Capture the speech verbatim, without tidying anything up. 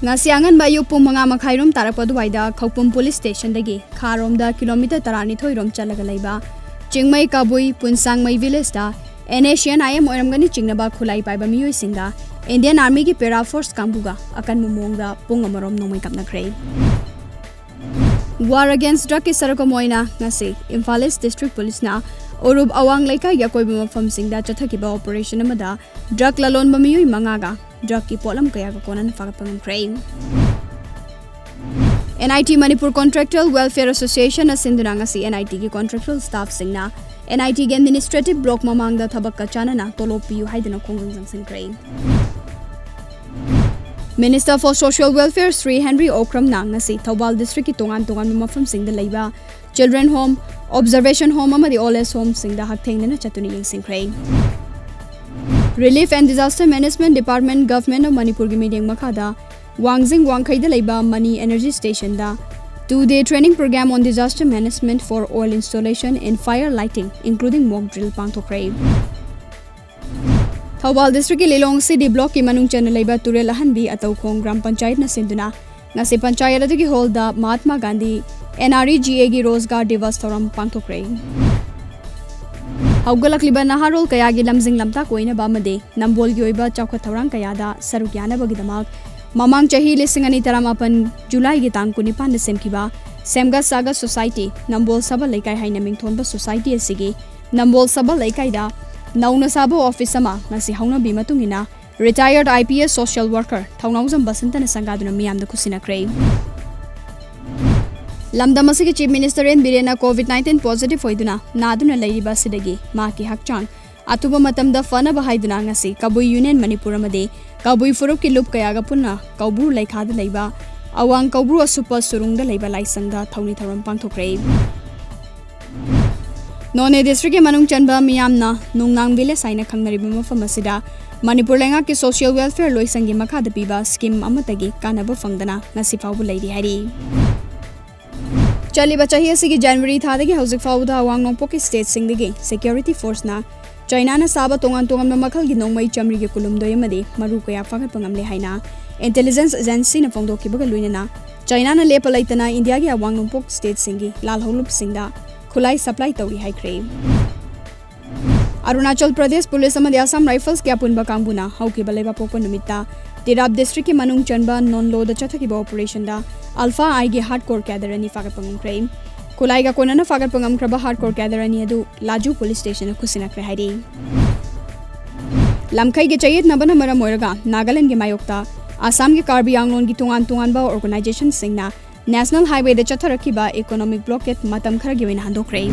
ꯉꯁꯤ ꯑꯉꯟꯕ ꯑꯌꯨꯛ ꯄꯨꯡ ꯃꯉꯥ ꯃꯈꯥꯏ ꯔꯣꯝ ꯇꯥꯔꯛꯄ ꯑꯗꯨꯋꯥꯏꯗ ꯈꯧꯄꯨꯝ ꯄꯨꯂꯤꯁ ꯁ꯭ꯇꯦꯁꯟꯗꯒꯤ ꯈꯥꯔꯣꯝꯗ ꯀꯤꯂꯣꯃꯤꯇꯔ ꯇꯔꯥꯅꯤꯊꯣꯏ ꯔꯣꯝ ꯆꯠꯂꯒ ꯂꯩꯕ ꯆꯤꯡꯃꯩ ꯀꯥꯕꯨꯏ ꯄꯨꯟꯁꯥꯡꯃꯩ ꯚꯤꯂꯦꯖꯇ NSCN-IM ꯑꯣꯏꯔꯝꯒꯅꯤ ꯆꯤꯡꯅꯕ ꯈꯨꯠꯂꯥꯏ ꯄꯥꯏꯕ ꯃꯤꯑꯣꯏꯁꯤꯡꯗ Indian Army-ꯒꯤ Para Force ꯀꯥꯡꯕꯨꯒ ꯑꯀꯟꯕ ꯃꯑꯣꯡꯗ ꯄꯨꯡ ꯑꯃꯔꯣꯝ ꯅꯣꯡꯃꯩ ꯀꯥꯞꯅꯈ꯭ꯔꯦ꯫ War Against Drug-ꯀꯤ ꯁꯔꯨꯛ ꯑꯃ ꯑꯣꯏꯅ ꯉꯁꯤ ꯏꯝꯐꯥꯜ ꯏꯁ ꯗꯤꯁꯇ꯭ꯔꯤꯛ ꯄꯨꯂꯤꯁꯅ ꯎꯔꯨꯞ ꯑꯋꯥꯡ ꯂꯩꯀꯥꯏꯒꯤ ꯑꯀꯣꯏꯕ ꯃꯐꯝꯁꯤꯡꯗ ꯆꯠꯊꯈꯤꯕ operation ꯑꯃꯗ drug ꯂꯂꯣꯟꯕ ꯃꯤꯑꯣꯏ ꯃꯉꯥꯒ drug-ꯀꯤ ꯄꯣꯠꯂꯝ ꯀꯌꯥꯒ ꯀꯣꯟꯅꯅ ꯐꯥꯒꯠꯄ ꯉꯝꯈ꯭ꯔꯦ꯫ NIT Manipur Contractual Welfare Association-ꯅ ꯁꯤꯟꯗꯨꯅ ꯉꯁꯤ NIT-ꯒꯤ contractual staff-ꯁꯤꯡꯅ NIT-ꯒꯤ administrative block ꯃꯃꯥꯡꯗ ꯊꯕꯛꯀ ꯆꯥꯟꯅꯅ ꯇꯣꯂꯣꯞ ꯄꯤꯌꯨ ꯍꯥꯏꯗꯨꯅ ꯈꯣꯡꯖꯪ ꯆꯪꯁꯤꯟꯈ꯭ꯔꯦ꯫ Minister for Social Welfare Shri Henry ꯑꯣꯀ꯭ꯔꯝꯅ ꯉꯁꯤ ꯊꯧꯕꯥꯜ ꯗꯤꯁꯇ꯭ꯔꯤꯛꯀꯤ ꯇꯣꯉꯥꯟ ꯇꯣꯉꯥꯟꯕ ꯃꯐꯝꯁꯤꯡꯗ ꯂꯩꯕ Children Home, Observation Home ꯑꯃꯗꯤ Old Age Home-ꯁꯤꯡꯗ ꯍꯛꯊꯦꯡꯅꯅ ꯆꯠꯇꯨꯅ ꯌꯦꯡꯁꯤꯟꯈ꯭ꯔꯦ꯫ Relief and Disaster Management Department, Government of Manipur-ꯒꯤ ꯃꯤꯠꯌꯦꯡ ꯃꯈꯥꯗ ꯋꯥꯡꯖꯤꯡ ꯋꯥꯡꯈꯩꯗ ꯂꯩꯕ Mani Energy Station-ꯗ two-day training program on disaster management for oil installation and fire lighting, including mock drill ꯄꯥꯡꯊꯣꯛꯈ꯭ꯔꯦ꯫ Thoubal ꯗꯤꯁꯇ꯭ꯔꯤꯛꯀꯤ ꯂꯤꯂꯣꯡ ꯁꯤ ꯗꯤ ꯕ꯭ꯂꯣꯛꯀꯤ ꯃꯅꯨꯡ ꯆꯟꯅ ꯂꯩꯕ ꯇꯨꯔꯦꯜ ꯑꯍꯟꯕꯤ ꯑꯇꯧꯈꯣꯡ ꯒ꯭ꯔꯥꯝ ꯄꯟꯆꯥꯌꯠꯅ ꯁꯤꯟꯗꯨꯅ ꯉꯁꯤ ꯄꯟꯆꯥꯌꯠ ꯑꯗꯨꯒꯤ ꯍꯣꯜꯗ ꯃꯍꯥꯠꯃꯥ ꯒꯥꯟꯙꯤ NREGA-ꯒꯤ ꯔꯣꯖꯒꯥꯔ ꯗꯤꯕꯁ ꯊꯧꯔꯝ ꯄꯥꯡꯊꯣꯛꯈ꯭ꯔꯦ꯫ ꯍꯧꯒꯠꯂꯛꯂꯤꯕ ꯅꯍꯥꯔꯣꯜ ꯀꯌꯥꯒꯤ ꯂꯝꯖꯤꯡ ꯂꯝꯇꯥꯛ ꯑꯣꯏꯅꯕ ꯑꯃꯗꯤ ꯅꯝꯕꯣꯜꯒꯤ ꯑꯣꯏꯕ ꯆꯥꯎꯈꯠ ꯊꯧꯔꯥꯡ ꯀꯌꯥꯗ ꯁꯔꯨꯛ ꯌꯥꯅꯕꯒꯤꯗꯃꯛ ꯃꯃꯥꯡ ꯆꯍꯤ ꯂꯤꯁꯤꯡ ꯑꯅꯤ ꯇꯔꯥꯃꯥꯄꯟ ꯖꯨꯂꯥꯏꯒꯤ ꯇꯥꯡ ꯀꯨꯟꯅꯤꯄꯥꯟꯗ ꯁꯦꯝꯈꯤꯕ ꯁꯦꯝꯒꯠ ꯁꯥꯒꯠ ꯁꯣꯁꯥꯏꯇꯤ, ꯅꯝꯕꯣꯜ ꯁꯕꯜ ꯂꯩꯀꯥꯏ ꯍꯥꯏꯅ ꯃꯤꯡꯊꯣꯟꯕ ꯁꯣꯁꯥꯏꯇꯤ ꯑꯁꯤꯒꯤ ꯅꯝꯕꯣꯜ ꯁꯕꯜ ꯂꯩꯀꯥꯏꯗ ꯅꯧꯅ ꯁꯥꯕ ꯑꯣꯐꯤꯁ ꯑꯃ ꯉꯁꯤ ꯍꯧꯅꯕꯤ ꯃꯇꯨꯡ ꯏꯟꯅ retired IPS social worker ꯊꯧꯅꯥꯎꯖꯝ ꯕꯁꯟꯇꯅ ꯁꯪꯒꯥꯗꯨꯅ ꯃꯤꯌꯥꯝꯗ ꯈꯨꯠꯁꯤꯟꯅꯈ꯭ꯔꯦ꯫ ꯂꯝꯗꯝ ꯑꯁꯤꯒꯤ Chief Minister N ꯕꯤꯔꯦꯟꯅ COVID nineteen positive ꯑꯣꯏꯗꯨꯅ ꯅꯥꯗꯨꯅ ꯂꯩꯔꯤꯕ ꯑꯁꯤꯗꯒꯤ ꯃꯍꯥꯛꯀꯤ ꯍꯛꯆꯥꯡ ꯑꯊꯨꯕ ꯃꯇꯝꯗ ꯐꯅꯕ ꯍꯥꯏꯗꯨꯅ ꯉꯁꯤ ꯀꯕꯨꯏ Union ꯃꯅꯤꯄꯨꯔ ꯑꯃꯗꯤ ꯀꯕꯨꯏ ꯐꯨꯔꯨꯞꯀꯤ ꯂꯨꯞ ꯀꯌꯥꯒ ꯄꯨꯟꯅ ꯀꯧꯕ꯭ꯔꯨ ꯂꯩꯈꯥꯗ ꯂꯩꯕ ꯑꯋꯥꯡ ꯀꯧꯕ꯭ꯔꯨ ꯑꯁꯨꯞꯄ ꯁꯨꯔꯨꯡꯗ ꯂꯩꯕ ꯂꯥꯏꯁꯪꯗ ꯊꯧꯅꯤ ꯊꯧꯔꯝ ꯄꯥꯡꯊꯣꯛꯈ꯭ꯔꯦ꯫ ꯅꯣꯅꯦ ꯗꯤꯁꯇ꯭ꯔꯤꯛꯀꯤ ꯃꯅꯨꯡ ꯆꯟꯕ ꯃꯤꯌꯥꯝꯅ ꯅꯨꯡꯅꯥꯡ ꯚꯤꯂꯦꯖ ꯍꯥꯏꯅ ꯈꯪꯅꯔꯤꯕ ꯃꯐꯝ ꯑꯁꯤꯗ ꯃꯅꯤꯄꯨꯔ ꯂꯩꯉꯥꯛꯀꯤ social welfare ꯂꯣꯏꯁꯪꯒꯤ ꯃꯈꯥꯗ ꯄꯤꯕ scheme ꯑꯃꯠꯇꯒꯤ ꯀꯥꯟꯅꯕ ꯐꯪꯗꯅ ꯉꯁꯤ ꯐꯥꯎꯕ ꯂꯩꯔꯤ ꯍꯥꯏꯔꯤ꯫ ꯆꯠꯂꯤꯕ ꯆꯍꯤ ꯑꯁꯤꯒꯤ January ꯊꯥꯗꯒꯤ ꯍꯧꯖꯤꯛ ꯐꯥꯎꯕꯗ ꯑꯋꯥꯡ ꯅꯣꯡꯄꯣꯛꯀꯤ stateꯁꯤꯡꯗꯒꯤ security forceꯅ ꯆꯥꯏꯅꯥꯅ ꯁꯥꯕ ꯇꯣꯉꯥꯟ ꯇꯣꯉꯥꯟꯕ ꯃꯈꯜꯒꯤ ꯅꯣꯡꯃꯩ ꯆꯥꯃꯔꯤꯒꯤ ꯀꯨꯜꯍꯨꯝꯗꯣꯏ ꯑꯃꯗꯤ ꯃꯔꯨ ꯀꯌꯥ ꯐꯥꯒꯠꯄ ꯉꯝꯂꯦ ꯍꯥꯏꯅ ꯏꯟꯇꯦꯂꯤꯖꯦꯟꯁ ꯑꯦꯖꯦꯟꯁꯤꯅ ꯐꯣꯡꯗꯣꯛꯈꯤꯕꯒ ꯂꯣꯏꯅꯅ ꯆꯥꯏꯅꯥꯅ ꯂꯦꯞꯄ ꯂꯩꯇꯅ ꯏꯟꯗꯤꯌꯥꯒꯤ ꯑꯋꯥꯡ ꯅꯣꯡꯄꯣꯛ ꯁ꯭ꯇꯦꯠꯁꯤꯡꯒꯤ ꯂꯥꯜꯍꯧꯂꯨꯞꯁꯤꯡꯗ ꯈꯨꯠꯂꯥꯏ ꯁꯄ꯭ꯂꯥꯏ ꯇꯧꯔꯤ ꯍꯥꯏꯈ꯭ꯔꯦ꯫ ꯑꯔꯨꯅꯥꯆꯜ ꯄ꯭ꯔꯗꯦꯁ ꯄꯨꯂꯤꯁ ꯑꯃꯗꯤ ꯑꯁꯥꯝ ꯔꯥꯏꯐꯜꯁꯀꯤ ꯑꯄꯨꯟꯕ ꯀꯥꯡꯕꯨꯅ ꯍꯧꯈꯤꯕ ꯂꯩꯕꯥꯛꯄꯣꯛꯄ ꯅꯨꯃꯤꯠꯇ ꯇꯤꯔꯥꯞ ꯗꯤꯁꯇ꯭ꯔꯤꯛꯀꯤ ꯃꯅꯨꯡ ꯆꯟꯕ ꯅꯣꯟꯂꯣꯗ ꯆꯠꯊꯈꯤꯕ ꯑꯣꯄꯔꯦꯁꯟꯗ ꯑꯜꯐꯥ ꯑꯥꯏꯒꯤ ꯍꯥꯔꯗꯀꯣꯔ ꯀꯦꯗꯔ ꯑꯅꯤ ꯐꯥꯒꯠꯄ ꯉꯝꯈ꯭ꯔꯦ꯫ ꯈꯨꯠꯂꯥꯏꯒ ꯀꯣꯟꯅꯅ ꯐꯥꯒꯠꯄ ꯉꯝꯈ꯭ꯔꯕ ꯍꯥꯔꯗꯀꯣꯔ ꯀꯦꯗꯔ ꯑꯅꯤ ꯑꯗꯨ ꯂꯥꯖꯨ ꯄꯨꯂꯤꯁ ꯁ꯭ꯇꯦꯁꯟꯗ ꯈꯨꯠꯁꯤꯟꯅꯈ꯭ꯔꯦ ꯍꯥꯏꯔꯤ꯫ ꯂꯝꯈꯩꯒꯤ ꯆꯌꯦꯠꯅꯕꯅ ꯃꯔꯝ ꯑꯣꯏꯔꯒ ꯅꯥꯒꯥꯂꯦꯟꯗꯒꯤ ꯃꯥꯌꯣꯛꯇ ꯑꯁꯥꯝꯒꯤ ꯀꯥꯔꯕꯤ ꯑꯪꯒ꯭ꯂꯣꯟꯒꯤ ꯇꯣꯉꯥꯟ ꯇꯣꯉꯥꯟꯕ ꯑꯣꯔꯒꯅꯥꯏꯖꯦꯁꯟꯁꯤꯡꯅ ꯅꯦꯁꯅꯦꯜ ꯍꯥꯏꯋꯦꯗ ꯆꯠꯊꯔꯛꯈꯤꯕ ꯏꯀꯣꯅꯣꯃꯤꯛ ꯕ꯭ꯂꯣꯀꯦꯗ ꯃꯇꯝ ꯈꯔꯒꯤ ꯑꯣꯏꯅ ꯍꯟꯗꯣꯛꯈ꯭ꯔꯦ꯫